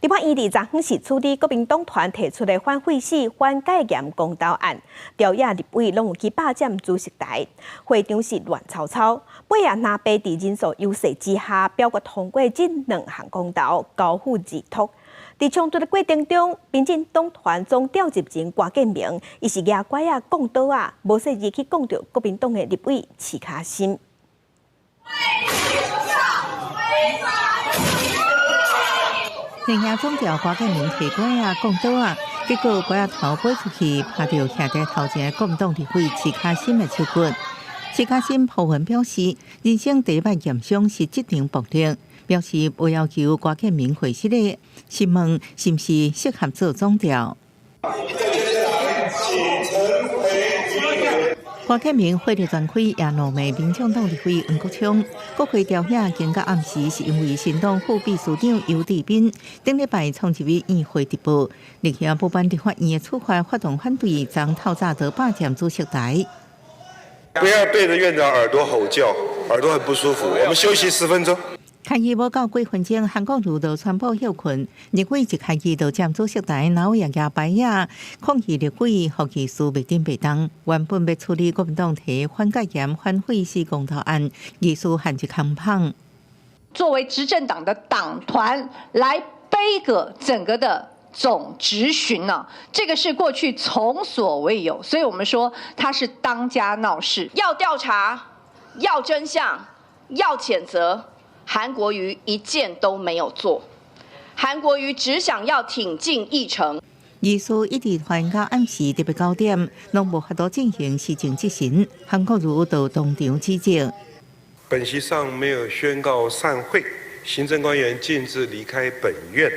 立法院佇昨昏是處理國民黨團提出的反廢死、反戒嚴公投案，朝野立委攏有去霸佔主席台，會場是亂糟糟。尾仔藍白佇人數優勢之下，表決通過這兩項公投，交付議託。佇衝突的過程中，民進黨團總召集人郭建明，伊是舉拐仔摃桌仔，無細膩去摃著國民黨的立委徐卡心。前夜總召郭建明提拐仔摃桌仔，結果拐仔頭飛出去，拍著徛佇頭前的國民黨立委徐卡心的手骨。徐卡心鋪文表示，人生第一擺驗傷是這場暴力，表示無要求郭建明回釋的，詢問是毋是適合做總召。郭建明火力全開，也怒罵民眾黨立委黃國昌。國會朝野經到暗時，是因為新黨副秘書長游智彬頂禮拜衝入去院會直播，力行不頒立法院的處罰發動反對，昨透早就霸佔主席台。不要對著院長耳朵吼叫，耳朵很不舒服。我們休息10分鐘。開議無夠幾分鐘，韓國瑜就宣布歇困。立委一開議就佔主席台，然後也舉牌仔抗議立委福氣事袂頂袂當。原本欲處理國民黨提反戒嚴、反廢死公投案，議事陷入空棒。作為執政黨的黨團來杯葛整個的總質詢呢，這個是過去從所未有，所以我們說他是當家鬧事。要調查，要真相，要譴責。韓國瑜一件都沒有做，韓國瑜只想要挺進議程。議事一直拖到暗時特別9點，攏無法度進行施政質詢，韓國瑜就當場指責。本席上沒有宣告散會，行政官員徑自離開本院，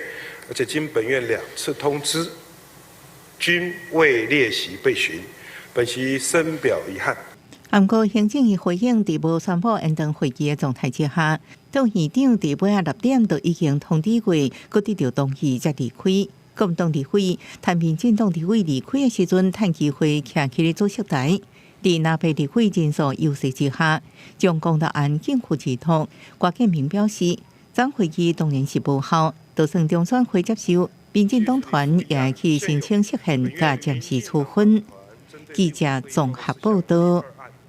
而且經本院兩次通知，均未列席備詢，本席深表遺憾。毋過行政院回應，佇無宣布延長會期的狀態之下，黨院長佇尾仔6點就已經通知過，閣得著同意才離開。國民黨立委、趁民進黨立委離開的時陣，趁機會徛起咧主席台。佇藍白立委人數優勢之下，將公投案逕付議託。郭建明表示，昨會議當然是無效，就算中選會接受，民進黨團也會去申請釋憲佮暫時處分。記者綜合報導。